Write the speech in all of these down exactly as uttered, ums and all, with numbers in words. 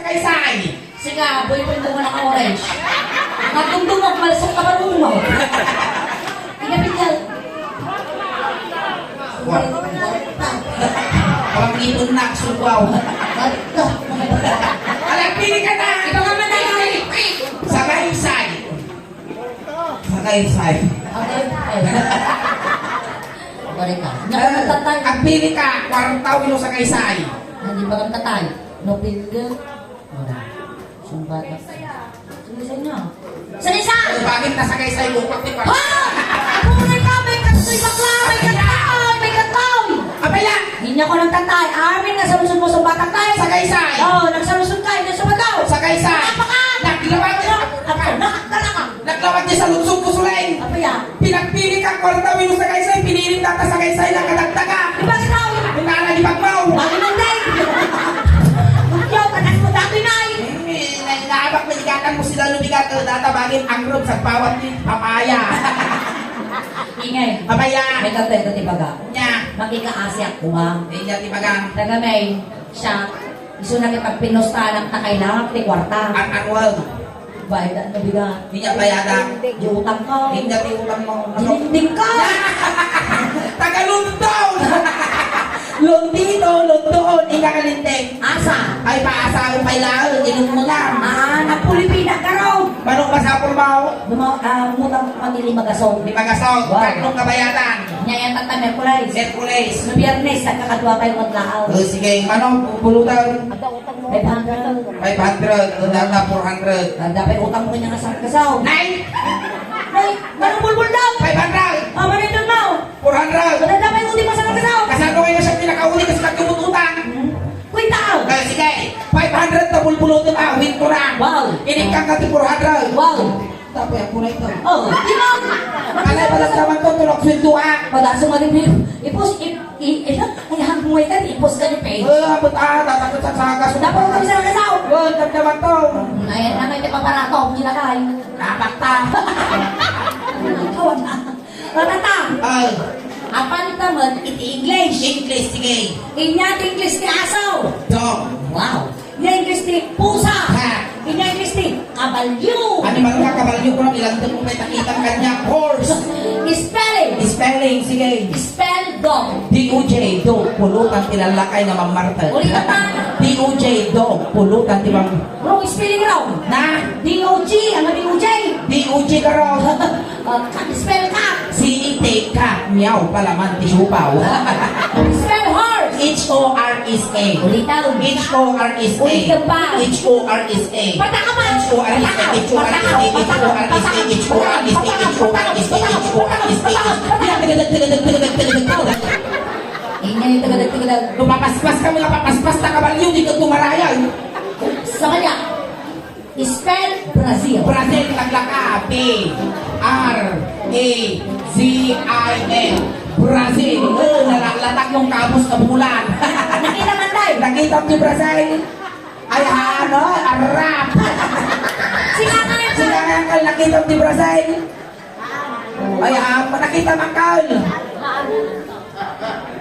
Sagaysay. Sige, boyfriend ko na ka-orange. Nagdumdumog, malsok ka marunong. Inapit yan. Wa-, wa-, Pangipon na, sugwaw. Ala, pili ka na. Iba ka man tayo. Sagaysay. Sagaysay. Agay, ay. Agay ka. Nya, kung nagtatay. Agpili ka, kwarta wenno sagaysay. Hindi ba kang tatay? No pilde? Wala. Sumbata. Sagaysay nga. Sagaysay! Bakit na sagaysay mo? Pati pa. Ha? Apuray ka, may katoy bakla, may katoy, may katoy! Abaya! Hindi ako nagtatay. Amin nga sa lusot mo sa batang tayo. Sagaysay! Oo, nagsalusot ka, hindi sa bato. Sagaysay! Napaka! Naglawag niya. Ano? Ano? Nakakala ka? Naglawag niya sa lusot ko, Sulay. Abaya. Pinagpili ka, kwarta wenno sagaysay, pinili data sagaysay na kadagdaga. Di ba ikaw? Ang nana, di ba, Mau? Bakit nang day? Bukyo, tanan mo dati, nay. Eh, na-, naabak, maligatan mo sila, lumigat, eh, data, bagay, ang group, sagpawat ni papaya. Ingay. Papaya. May kape, ito, ti baga. Nya. Makikaasiak, kuma. Eh, nya, ti baga. Taga may, siya, isu na kitang pinustahan, takay lang, ti kwarta. Ang annual. Bayad, ano, bigat? Di niya bayadan. Di utang ka. Di niya di utang mo. Dininding ka! Taga London! Londito, London, ikaw kalinteng. Asa? Ay, paasa, upay laeng, inom mo lang. Ah, nagpulipina ka raw. Manong masapul mo? Duma-, ah, mutang pati lima gasong. Lima gasong. Wow. Tatlong kabayadan. Nya, yan, tata, Merkules. Merkules. No, Biyernes, nagkakadua tayo ng tao. Oh, sige, manong, pulutan. Five hundred. Five hundred, dada four hundred. Ah, dapat utang mo kanya nga sangkasaw. Nay! Nay, manong bulbul daw? Five hundred. Ah, manindon mo? Four hundred. Wala dapat yung utang mo sangkasaw. Kasano kayo siya pinakauli kasi nagkabut utang? Hmm? Kwenta ka. Ah, sige. Five hundred na bulbulutin, ah, win ko na. Wow. Inikang ka ti four hundred. Wow. Tapoy, ang kulay to. Oh, di ba? Alay, balas naman to, tulog sweldo, ah. Pag-aso nga din, ipos, ip-, i-, i-, ay, hangguay ka, ipos ka ni Peg. Oh, abot, ah, tatakot sa sagas. Dapat ko sa kasaw. Oh, damdaman to. Ayan na, may paparato, ang nilagay. Kapak ta. Kawan na. Matata. Ah. Apan ta man, iti English. English, sige. Inya ti English ti aso. Dog. Wow. Nga English ti pusa. Ha. Inya English ti kabalyo. Animal nga kabalyo ko lang, ilantek mo may takitang kanya. Horse. Spelling. Spelling, sige. Spell dog. D O J, dog. Pulutan ti lallakay nga mammartel. Uli ka pa. D O J, dog. Pulutan ti mam- Wrong spelling, wrong. Na? D O G, ano D O J? D O G ka raw. Uh, spell cat. C E T, cat, meow, palaman ti siopaw. Spell horse. H O R S E. Ulitan. H O R S E. Ulitan pa. H O R S E. Pata ka pa. H O R S E, H O R S E, H O R S E, H O R S E, H O R S E, H O R S E. Ingay, tagadag, tagadag. Lumapaspas ka, lumapaspas, ta kabalyo, di ka tumarayan. Sa kanya. Spell Brazil. Brazil, taglaka. B R A Z I L. Brazil. Oh, nala-, latak yung kabus na bulan. Nakita man tayo. Nakita ti Brazil. Ay, ano? Arap. Sika nga. Sika nga, nakita ti Brazil. Ay, ah, nakita man ka.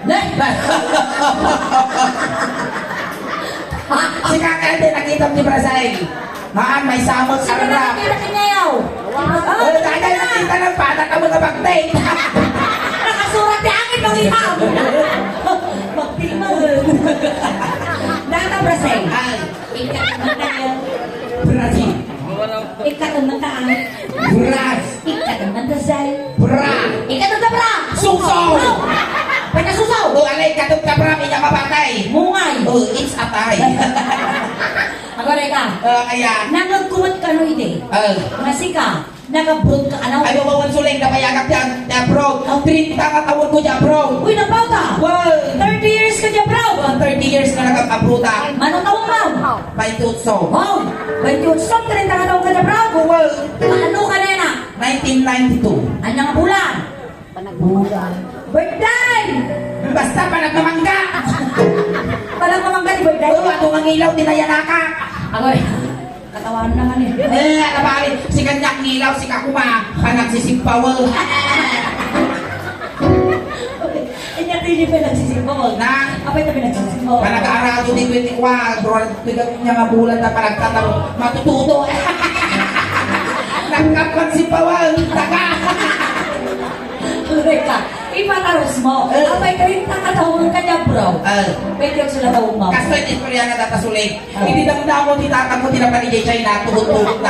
Ne? Si Kaka, hindi, nakita ti Brazil. Haan, may samot sa rap. Nakita ka niya, yaw. Oh, dahil nakita ng bata ka mga bagtay. Nakasurat ni Angin, mangiham. Magtiman. Data, Brazil. Ay. Ikaw, Brazil. Ikaw, Bras. Ikaw, Brazil. Bra. Ikaw, Bra. Suso. Oh. Pwede suso. Oh, alay, ikaw, Bra, may mapatay. Mungay. Oh, it's a tie. Agora ka. Oh, ayan. Nangagkumat ka no ide. Oh. Masika. Nag-abroad ka, ano? Ay, wawawan suleng, napayagat yan. Di abroad. Oh. Treinta ka taon ko di abroad. Uy, napauta. Wow. Thirty years ka di abroad. Wow, thirty years na nag-abroad, ah. Mano taon ka? Baintiotso. Wow. Baintiotso, treinta ka taon ka di abroad. Wow. Ano ka na yan, ah? Nineteen ninety-two. Anyang bulan? Bulan. Birthday! Basta panagmamangga. Panagmamangga ni birthday? Oo, ato nga ngilaw, tinayanaka. Agoy. Katawan naman eh. Eh, ano pare, si kanya ngilaw, si kakuma, panagsisigpaw. Inya, Dili pa nagsisimba, oh. Na? Apay ta pinagsisimba, oh. Panag-aarado ni Kuya Tikwa, bro, tigat niya nga bulan na panagtataro, matututo. Nagkapat si Bawal, taga. Korek ka. Ipatarus mo. Eh. Apay, treinta ka taon ka niya, bro. Eh. Pwede yung sila taon mo. Kastoy ti istorya na tatasuling. Ah. Idi damdamo ti tatang mo, ti napanijay-jay na, tuhod-tuhod na.